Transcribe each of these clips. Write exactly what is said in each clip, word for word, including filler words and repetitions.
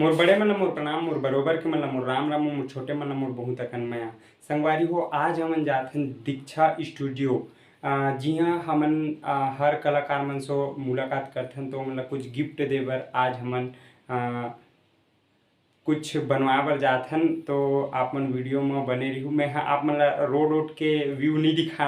मोर बड़े मन ला मोर प्रणाम, मोर बरोबर के मन ला मोर राम राम, मोर छोटे मन ला मोर बहुत अकन मया। संगवारी हो, आज हमन जाथन दीक्षा स्टूडियो, अ, जिहां हमन, अ, हर कलाकार मन से मुलाकात करथन, तो ओमन ला कुछ गिफ्ट दे बर आज हमन, अ, कुछ बनवाए बर जाथन। तो आप मन वीडियो म बने रहिहू। मैं ह आप मन ला रोड वोड के व्यू नहीं दिखा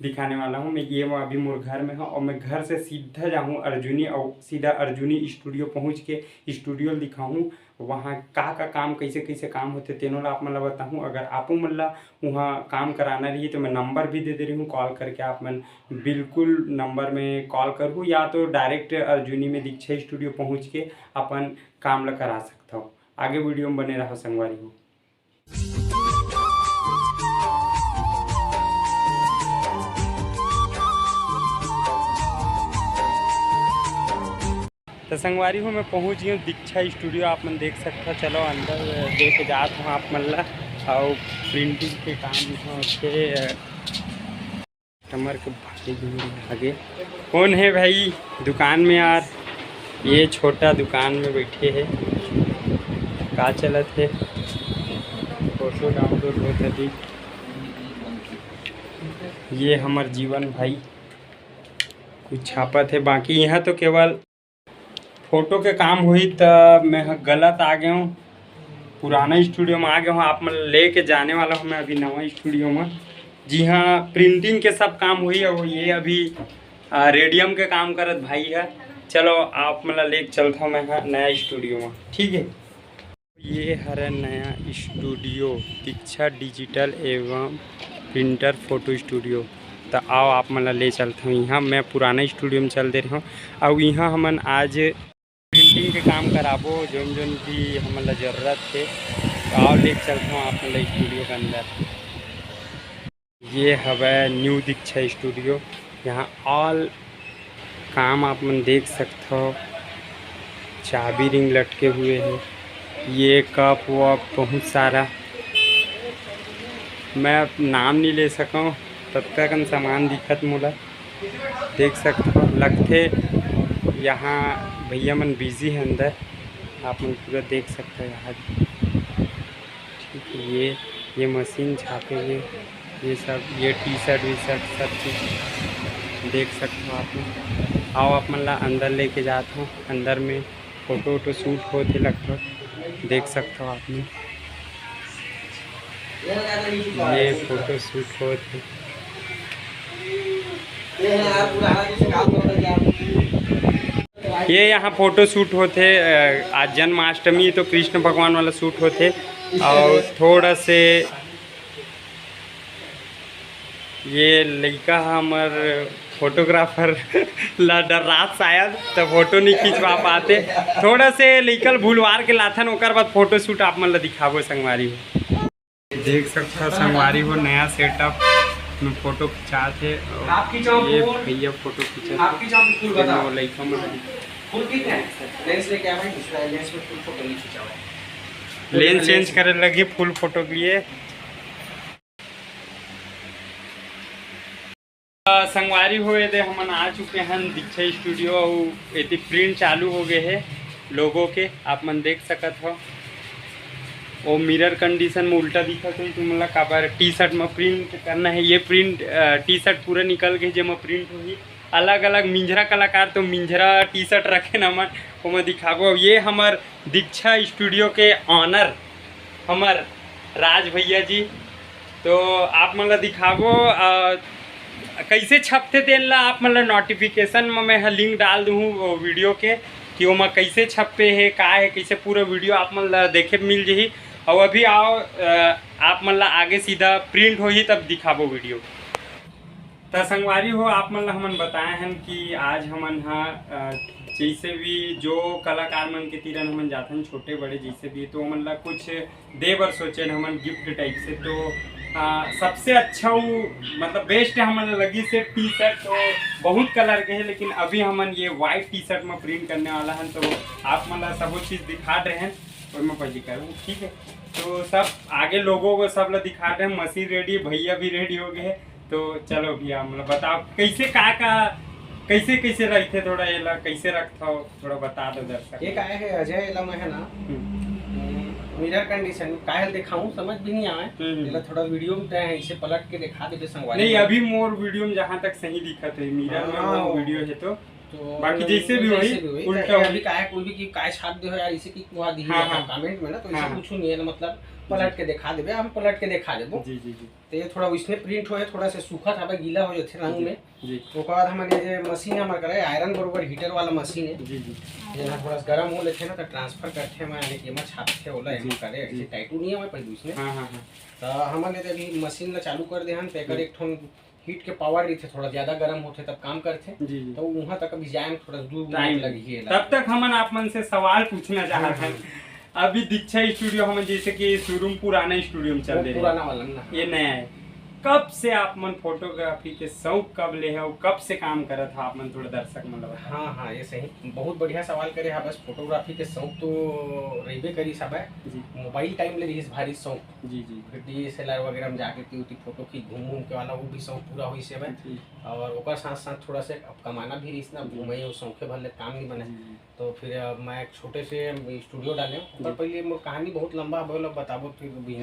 दिखाने वाला हूँ। मैं ये म अभी मोर घर में हूँ और मैं घर से सीधा जाहूँ अर्जुनी और सीधा अर्जुनी स्टूडियो पहुँच के स्टूडियो ल दिखाहूँ। वहाँ का का काम, कैसे कैसे काम होथे, तेनो ला आप मन ला बताहूँ। अगर आपो मन ला वहाँ काम कराना रही तो मैं नंबर भी दे दे रही हूँ, कॉल करके आप मन बिल्कुल नंबर में कॉल करहू, या तो डायरेक्ट अर्जुनी में दीक्षा स्टूडियो पहुँच के अपन काम ला करा सकथव। आगे वीडियो में बने रहो संगवारी हो। तो संगवारी हो, मैं पहुंच गया हूँ दीक्षा स्टूडियो। आप मन देख सकता, चलो अंदर लेके जात हूँ आप मन ला। और प्रिंटिंग के काम यहाँ होथे। कस्टमर के भारी भीड़ आगे। कौन है भाई दुकान में यार? ये छोटा दुकान में बैठे है। का चलत है? फोटो डाउनलोड होत अभी। ये हमर जीवन भाई कुछ छापत है, बाकी यहाँ तो केवल फोटो के काम होही। त मैं ह गलत आ गया हूँ, पुराना स्टूडियो में आ गया हूँ। आप मन लेके जाने वाला हूँ मैं अभी नवा स्टूडियो में, जी हाँ, प्रिंटिंग के सब काम होही। और ये अभी आ, रेडियम के काम करत भाई है। चलो आप मन ला लेके चलता हूँ मैं ह नया स्टूडियो में, ठीक है। ये हरे नया स्टूडियो दीक्षा डिजिटल एवं प्रिंटर फोटो स्टूडियो। तो आओ आप मन ला ले चलता हूँ यहाँ। मैं पुराना स्टूडियो में चल दे रहा हूँ। और यहाँ हमन आज प्रिंटिंग के काम कराबो, जोन जोन भी हमन ला जरूरत है। तो आओ लेके चलता हूँ आप मन ला स्टूडियो के अंदर। ये हवय न्यू दीक्षा स्टूडियो। यहाँ ऑल काम आप मन देख सकथव। चाबी रिंग लटके हुए हैं। ये कप वप बहुत सारा, मैं नाम नहीं ले सकूँ, ततका कन सामान दिखत मोला। देख सकथव, लगथे यहाँ भैया मन बिजी है अंदर, आप मन पूरा देख सकथव यहाँ। ठीक है, ये ये मशीन छापे हुए, ये सब, ये टी शर्ट वी शर्ट सब चीज़ देख सकते हो आप लोग। आओ आप मन ला अंदर लेके जात हूँ। अंदर में फोटो वोटो शूट होत हे लगभग, देख सकते हो आप लोग। ये फोटो शूट होत हे। ये यहाँ फोटो शूट होत हे। आज जन्माष्टमी तो कृष्ण भगवान वाला शूट होत हे। और थोड़ा से ये लइका हमर फोटोग्राफर ला डर्रात शायद, तो फोटो नहीं खिंचवा पाते। थोड़ा से लइका ल भुलवार के लाथन, ओकर बाद फोटो शूट आप मन ला दिखाबो संगवारी हो। देख सकता संगवारी हो, नया सेटअप में फोटो खिंचात हे। आप खिंचाओ ये फोन। भैया फोटो खिंचात हे। आप खिंचाओ, फुल फिर बताओ। वो लइका मन फुल ठीक है? लेंस लेके आ भाई, दूसरा लेंस में फुल फोटो नहीं खिंचाओ। लेंस चेंज करे लगी फुल फोटो के लिए। अ, संगवारी हो, ये दे हमन आ चुके हन दीक्षा स्टूडियो, अउ एती प्रिंट चालू हो गए हे लोगो के, आप मन देख सकत हो। वो मिरर कंडीशन में उल्टा दिखत होही तुमन ला, काबर टी शर्ट में प्रिंट करना है। ये प्रिंट, अ, टी शर्ट पूरा निकल गए, जेमा प्रिंट होही। अलग-अलग मिंझरा कलाकार तो मिंझरा टी शर्ट रखे न हमन, ओमा दिखाबो। ये हमर दीक्षा स्टूडियो के ऑनर हमर राज भैया जी, तो आप मन ला दिखाबो, अ, कैसे छपथे तेन ला आप मन ला नोटिफिकेशन में मैं ह लिंक डाल दूँ वो वीडियो के, कि ओमा कैसे छपे हे, का हे, कैसे पूरा वीडियो आप मन ला देखे मिल जही। और अभी आओ, अ, आप मन ला आगे सीधा प्रिंट होही तब दिखाबो वीडियो। त संगवारी हो, आप मन ला हमन बताए हन कि आज हमन ह, अ, जैसे भी जो कलाकार मन के तीरन हमन जाथन, छोटे बड़े जैसे भी, तो ओमन ला कुछ दे बर सोचेन हमन गिफ्ट टाइप से। तो, अ, सबसे अच्छा वो, मतलब बेस्ट हमन ला लगी से टी शर्ट, तो बहुत कलर के है, लेकिन अभी हमन ये व्हाइट टी शर्ट में प्रिंट करने वाला हन, तो आप मन ला सबो चीज दिखा रहे हैं, ओमा पहली करूँ, ठीक है। तो सब आगे लोगों को सब ला दिखा रहे हैं, मशीन रेडी, भैया भी रेडी हो गए हैं। तो चलो भैया, मतलब बताओ कैसे का का कैसे कैसे रखथे, थोड़ा एला कैसे रखथव, थोड़ा बता दो दर्शक। एक आए हे अजय, एला मैं है ना, हम्म। मिरर कंडीशन काहे ल दिखाऊं, समझ भी नहीं आवे। हम्म, हम्म। एला थोड़ा वीडियो में तय है, इसे पलट के दिखा देबे संगवारी नहीं, मन। अभी मोर वीडियो में जहाँ तक सही दिखत है, मिरर में हाँ, वो वो वीडियो है तो तो बाकी जैसे भी जैसे होही, भी होही, उल्टा तो होही। अभी काहे कोई भी कि काय छाप दे हो यार, इसे की कुहा दी हाँ, है हाँ। कमेंट में ना, तो इसे हाँ, हाँ। कुछ नहीं है ना, मतलब पलट जी। के दिखा देबे, हम पलट के दिखा देबो। जी, जी, जी। तो ये थोड़ा इसमें प्रिंट होए, थोड़ा से सूखा था, गीला हो जाते रंग जी, में। जी। ओकर बाद हमन ये जे मशीन हमर करे, आयरन बरोबर हीटर वाला मशीन है। जी, जी। जेन ह थोड़ा सा गरम हो लेथे ना, तो ट्रांसफर करथे, मैं यानी कि एमा छापथे, ओला जी, एमा करे, जी। ऐसे टैटू नहीं है हमारे पास इसमें। हाँ, हाँ, हाँ। तो हमन ये अभी मशीन ला चालू कर दे हन, तो एकर हम्म। एक ठन हीट के पावर रहिथे, थोड़ा ज्यादा गरम होथे तब काम करथे। जी, जी। तो उहाँ तक अभी जाए में थोड़ा दू मिनट टाइम लगही एला। तब तक हमन आप मन से सवाल पूछना चाहत हन। हाँ, हाँ। अभी दीक्षा स्टूडियो हमन जैसे कि शोरूम पुराना स्टूडियो में चल वो दे रहे पुराना हैं। वाला ना। ये नया है। कब से आप मन फोटोग्राफी के शौक कब ले है और कब से काम करत है आप मन, थोड़ा दर्शक मन ला बताओ। हाँ, हाँ, ये सही, बहुत बढ़िया सवाल करे हा। बस फोटोग्राफी के शौक तो रहिबे करी सब है। जी। मोबाइल टाइम ले रहिस भारी शौक। जी, जी। फिर डीएसएलआर वगैरह में जाके ती उती फोटो खींच घूम घूम के वाला वो भी शौक पूरा होइस हे भाई। जी। और ओकर साथ साथ थोड़ा से अब कमाना भी रहिस ना, जी। घूमे और शौके भर ले काम नहीं बने। जी, जी। तो फिर अब मैं एक छोटे से स्टूडियो डाले हूँ। ओकर जी। पहले मोर कहानी बहुत लंबा है, बोलो बताबो फिर भी।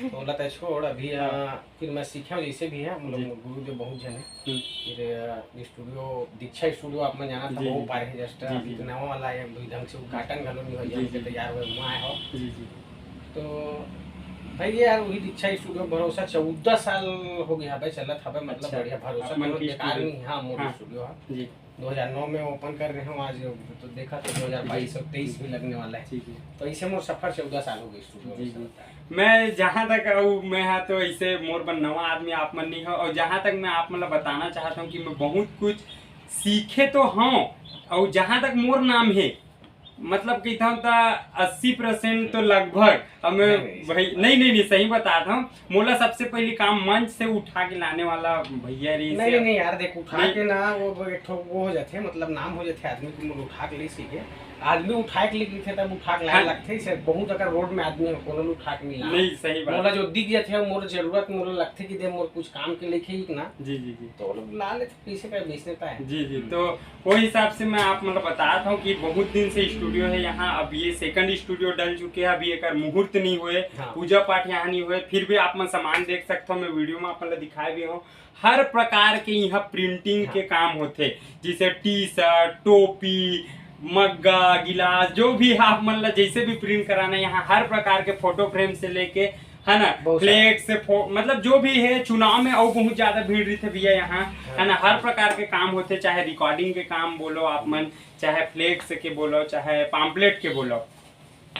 तो बोला था छोड़ अभी, हाँ। आ, फिर मैं सीखे हूँ जैसे भी है, हम लोग जी। गुरुदेव बहुत जन है। हम्म। फिर, आ, स्टूडियो, दीक्षा स्टूडियो आप में जाना था, जी, बहुत जी। पारे है, just जी, अभी जी। तो नवा वाला है, अभी ढंग से उद्घाटन घलो नहीं हुआ, जी, जम के जी। तैयार हुए, वहाँ आए हो। जी, जी। तो भाई यार, वही दीक्षा स्टूडियो भरोसा चौदह साल हो गया भाई, चलत हवे, मतलब अच्छा, बढ़िया भरोसा आप मन कोनो की बेकार स्टूडियो। नहीं, हाँ, मोर हाँ। स्टूडियो है। जी। दो हज़ार नौ में ओपन कर रहे हो, आज तो देखा तो दो हज़ार बाईस जी। और तेईस भी लगने वाला है। जी, जी। तो ऐसे मोर सफर चौदह साल हो गए स्टूडियो जी, में जी। चलता है। मैं जहाँ तक हूँ, मैं हाँ तो ऐसे मोर बन नवा आदमी आप मन नहीं हो, और जहाँ तक मैं आप मतलब बताना चाहता हूँ कि मैं बहुत कुछ सीखे तो हूँ, और जहाँ तक मोर नाम है, मतलब कहता हूँ तो अस्सी परसेंट तो लगभग, अब मैं नहीं, नहीं, भाई, ऐसा नहीं, नहीं, नहीं, सही बता रहा हूँ। मोला सबसे पहले काम मंच से उठा के लाने वाला भैया रहिस नहीं, हे। नहीं, नहीं यार, देख, उठा नहीं। के ना, वो, वो एक ठो वो हो जाथे, मतलब नाम हो जाथे आदमी के, मोला उठा के ले सीखे। आदमी उठा के लेके थे, तब उठा के लाए हाँ। लगथे, से बहुत अगर रोड में आदमी हो, कोनो उठा के नहीं ला। नहीं, सही बात। मोला जो दिख जाथे, मोर जरूरत, मोला लगथे कि दे, मोर कुछ काम के लेके ही ना। जी, जी, जी। तो वो लोग ला लेथे, पीछे का बेच देता है। जी, जी। हम्म। तो वो हिसाब से मैं आप मतलब बता रहा हूँ कि बहुत दिन से स्टूडियो है यहाँ। अब ये सेकंड स्टूडियो डल चुके हैं, अभी एकर मुहूर्त नहीं हुए, हाँ। पूजा पाठ यहाँ नहीं हुए, फिर भी आप मन सामान देख सकते हो। मैं वीडियो में आप मतलब दिखाए भी हूँ, हर प्रकार के यहाँ प्रिंटिंग हाँ। के काम होथे, जैसे टी शर्ट, टोपी, मग्गा, गिलास, जो भी आप मन ला जैसे भी प्रिंट कराना है, यहाँ हर प्रकार के फोटो फ्रेम से लेके, है ना, बहुत सारा। फ्लेक्स, फो-, मतलब जो भी है, चुनाव में और बहुत ज्यादा भीड़ रहिथे भैया यहाँ, हाँ। है ना, हर प्रकार के काम होथे, चाहे रिकॉर्डिंग के काम बोलो आप मन, चाहे फ्लेक्स के बोलो, चाहे पाम्पलेट के बोलो।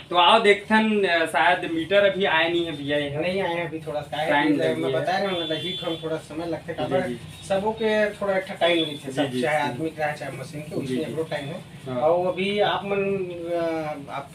तो आओ देखथन, अ, शायद मीटर अभी आए नहीं है भैया, ये नहीं आए हैं अभी, थोड़ा सा है, टाइम अभी लग मैं गया। बता रहे हूँ ना, हीट होम थोड़ा समय लगथे, जी, काबर जी। सबो के थोड़ा एक ठा टाइम रहिथे, जी, सब जी, चाहे जी। आदमी के रहे, चाहे मशीन के, जी, उसमें जी। एकरो टाइम है। हाँ। और अभी आप मन, अ, आप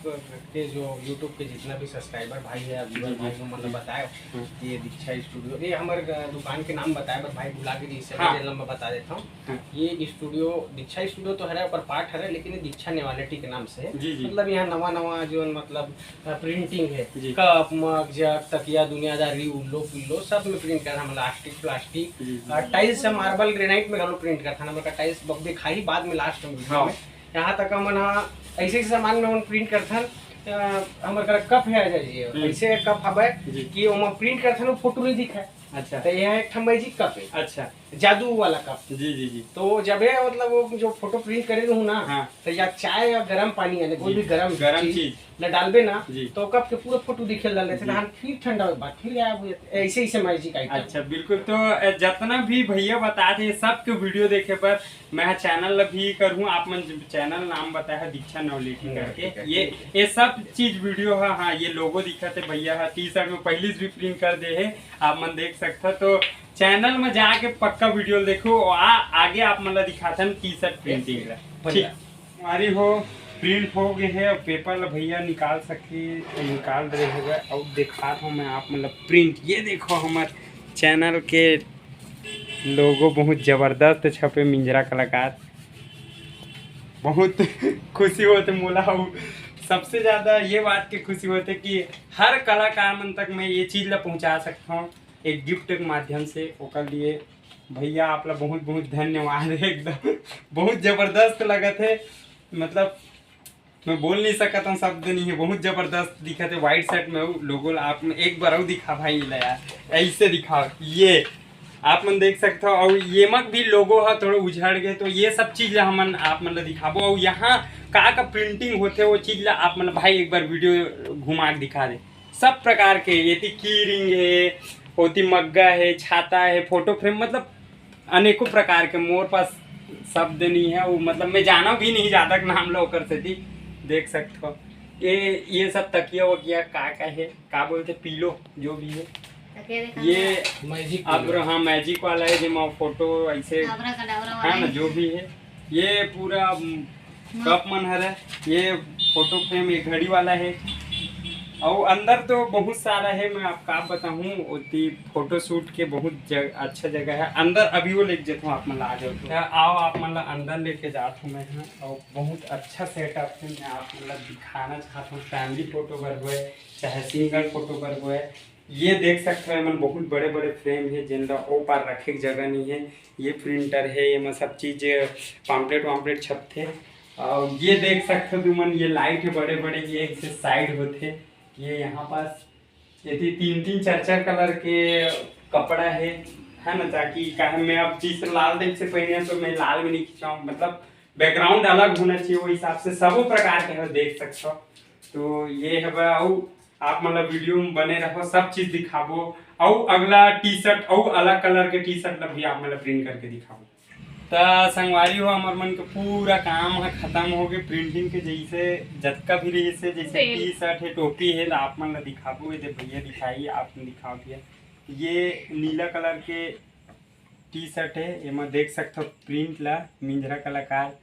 के जो YouTube के जितना भी सब्सक्राइबर भाई है, व्यूअर जी, जी। भाई, वो मतलब जी। बताए हाँ। कि ये दीक्षा स्टूडियो, ये हमारे, अ, दुकान के नाम बताए, पर भाई भुला के जी, इससे हाँ। पहले मैं बता देता हूँ। हाँ। ये स्टूडियो, दीक्षा स्टूडियो तो हरे, ओकर पार्ट हरे, लेकिन ये दीक्षा नेवालेटी के नाम से है। जी, जी। मतलब यहाँ नवा नवा जो मतलब, अ, प्रिंटिंग है, जी। कप, मग, जग, तकिया, दुनियादारी, उल्लो, पिल्लो, सब में प्रिंट करथन, प्लास्टिक, प्लास्टिक, जी, जी। अ, टाइल्स से मार्बल, ग्रेनाइट में घलो प्रिंट करथन। हमर का टाइल्स बब्बे खाही बाद में लास्ट में वीडियो हाँ। में। यहाँ तक हमन हा ऐसे ऐसे सामान में हमन प्रिंट करथन। अ, हमर करा कप है अजय जी, हम्म। ऐसे कप हवे जी। कि ओमा प्रिंट करथन, वो फोटो नहीं दिखे। अच्छा। तो यहाँ एक ठन मैजिक कप है। अच्छा। जादू वाला कप। जी, जी, जी। तो जब ये मतलब वो जो फोटो प्रिंट करे रहूं ना, हाँ। तो या चाय या गरम पानी, यानी कोई जी। भी गरम गरम चीज चीज। ल डालबे ना, जी। तो कप के पूरा फोटो दिखे ल डाल देथे, जी। तहन फिर ठंडा होए के बाद फिर गायब हो जाथे। ऐसे, ऐसे मैजिक आइटम। अच्छा, बिल्कुल। तो, अ, जितना भी भैया बताथे, सबके वीडियो देखे बर मैं चैनल ला भी करहूँ, आप मन चैनल नाम बताए हे दीक्षा नवलेटी हम्म, करके। ठीक है, ये, ठीक है। ये सब चीज वीडियो है। हाँ, ये लोगो दिखत हे, भैया है टी शर्ट में पहली से भी प्रिंट कर दे है, आप मन देख सकते हो। तो चैनल में जाके पक्का वीडियो देखो, आ, आगे आप मन ला दिखाथन टी शर्ट प्रिंटिंग ला। बढ़िया। ठीक, हमारी हो प्रिंट हो गए है, पेपर ला भैया निकाल सके, निकाल रहे होगा। और दिखात हूँ मैं आप मन ला प्रिंट, ये देखो हमार चैनल के लोगो बहुत जबरदस्त छपे, मिंजरा कलाकार। बहुत खुशी होथे मोला, अउ सबसे ज्यादा ये बात के खुशी होथे कि हर कलाकार मन तक मैं ये चीज ला पहुंचा सकता हूँ एक गिफ्ट के माध्यम से। ओकर लिए भैया आप ला बहुत बहुत धन्यवाद। एकदम बहुत जबरदस्त लगत हे, मतलब मैं बोल नहीं सकत हूँ, शब्द नहीं है, बहुत जबरदस्त दिखत है। व्हाइट शर्ट में वो लोगो ला आप मन एक बार अउ दिखा भाई ला यार, ऐसे दिखाओ। ये आप मन देख सकते हो, और ये मग भी लोगो है थोड़ा उझड़ गए, तो ये सब चीज ला हमन आप मन ला दिखाबो। और यहाँ का का प्रिंटिंग होथे वो चीज ला आप मन ला भाई एक बार वीडियो घुमा के दिखा दे। सब प्रकार के, ये की रिंग है, ओती मग्गा है, छाता है, फोटो फ्रेम, मतलब अनेकों प्रकार के। मोर पास शब्द नहीं है वो, मतलब मैं जाना भी नहीं ज्यादा नाम ला ओकर सेती। देख सकते हो ये ये सब तकिया वकिया का का है, का बोलते, पिलो जो भी है। ये मैजिक अब हाँ, मैजिक वाला है जेमा फोटो ऐसे आबरा का डाबरा है वाला ना, है। जो भी है। ये पूरा कप मन हर है, ये फोटो फ्रेम, ये घड़ी वाला है। और अंदर तो बहुत सारा है, मैं आपका आप बताऊँ, ओती फोटोशूट के बहुत जग, अच्छा जगह है। अंदर अभी वो लेके जाता हूँ आप मन ला, आ जाओ तो। आओ आप मन ला अंदर लेके जात हूँ मैं, हाँ। और बहुत अच्छा सेटअप है, मैं आप मन ला दिखाना चाहता हूँ। फैमिली फोटो बर हुए, चाहे सिंगल फोटो बर हुए, ये देख सकते हो, एमन बहुत बड़े बड़े फ्रेम है, जेन ला ओ पार रखे के जगह नहीं है। ये प्रिंटर है, एमा सब चीज, पाम्पलेट वाम्पलेट छपथे। और ये देख सकते हो तुमन, ये लाइट है बड़े बड़े, ये एक से साइड होथे। ये यहाँ पास ये थी तीन तीन चार चार कलर के कपड़ा है, है ना, ताकि काहे मैं अब जिस लाल देख से पहने हैं, तो मैं लाल में नहीं खिंचाऊँ, मतलब बैकग्राउंड अलग होना चाहिए, वो हिसाब से सबो प्रकार के है, देख सकते हो। तो ये है बा, अउ आप मतलब वीडियो में बने रहो, सब चीज दिखाबो। अउ अगला टी शर्ट अउ अलग कलर के टी शर्ट ला भी आप मतलब प्रिंट करके दिखाबो। त संगवारी हो, हमर मन के पूरा काम ह खत्म हो गए प्रिंटिंग के। जैसे जतका भी रहिस हे, जैसे सेल। टी शर्ट है, टोपी है, त आप मन ला दिखाबो। ये दे भैया दिखाई, आप मन दिखाओ भैया। ये नीला कलर के टी शर्ट है, एमा देख सकथो प्रिंट ला, मिंजरा कलाकार,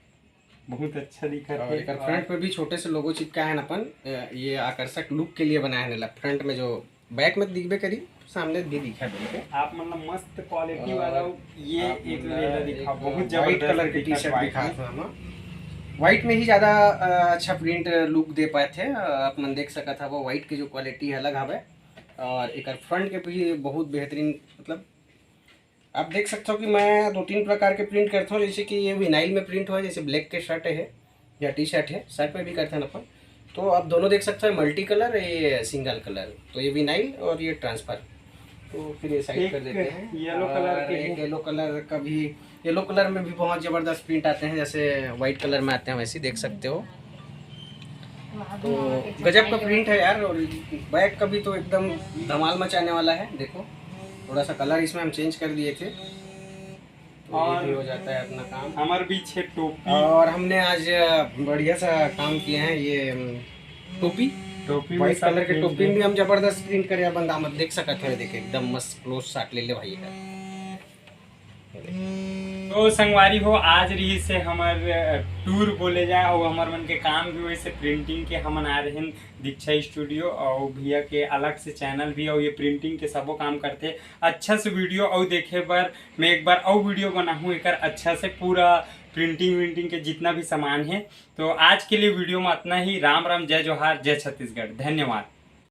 बहुत अच्छा दिखत और है। एकर फ्रंट पे भी छोटे से लोगो चिपकाए हैं अपन, अ, ये आकर्षक लुक के लिए बनाए हैं। फ्रंट में जो बैक में दिखबे करी, सामने भी दिखा देंगे। आप मतलब मस्त क्वालिटी वाला ये आप एक मतलब लेला दिखा, एक बहुत व्हाइट जबरदस्त कलर के टी दिखत शर्ट व्हाइट दिखा में। था हम। व्हाइट में ही ज्यादा अ, अच्छा प्रिंट लुक दे पाए थे। अ, आप मन देख सकत हव, व्हाइट के जो क्वालिटी है अलग हवे, और एकर फ्रंट के भी बहुत बेहतरीन, मतलब आप देख सकते हो कि मैं दो तीन प्रकार के प्रिंट करता हूँ। जैसे कि ये विनाइल में प्रिंट हुआ, जैसे ब्लैक के शर्ट है या टी शर्ट है, शर्ट में भी करते हैं अपन। तो आप दोनों देख सकते हो, मल्टी कलर, ये सिंगल कलर, तो ये विनाइल और ये ट्रांसफर। तो फिर ये साइड एक कर देते हैं। येलो कलर और के एक है। येलो कलर का भी, येलो कलर में भी बहुत जबरदस्त प्रिंट आते हैं, जैसे व्हाइट कलर में आते हैं, वैसे ही देख सकते हो। तो गजब का प्रिंट है यार। और बैक का भी तो एकदम धमाल मचाने वाला है। देखो, थोड़ा सा कलर इसमें हम चेंज कर दिए थे, तो ये और भी हो जाता है अपना काम। हमारे बीच है टोपी। और हमने आज बढ़िया सा काम किया है, ये टोपी, टोपी में व्हाइट सब कलर के प्रिंट टोपी है। में भी हम जबरदस्त प्रिंट करे अपन दामद देख सकत हो। देखिए, एकदम मस्त क्लोज शॉट ले ले भाई का। तो संगवारी हो, आज रही से हमर टूर बोले जाए और हमर मन के काम भी वैसे प्रिंटिंग के। हमन आ रहे हैं दीक्षा स्टूडियो और भैया के अलग से चैनल भी, और ये प्रिंटिंग के सबो काम करते। अच्छा से वीडियो और देखे बर मैं एक बार और वीडियो बनाहूँ एकर अच्छा से, पूरा प्रिंटिंग विंटिंग के जितना भी सामान है। तो आज के लिए वीडियो में इतना ही। राम राम, जय जोहार, जय छत्तीसगढ़, धन्यवाद।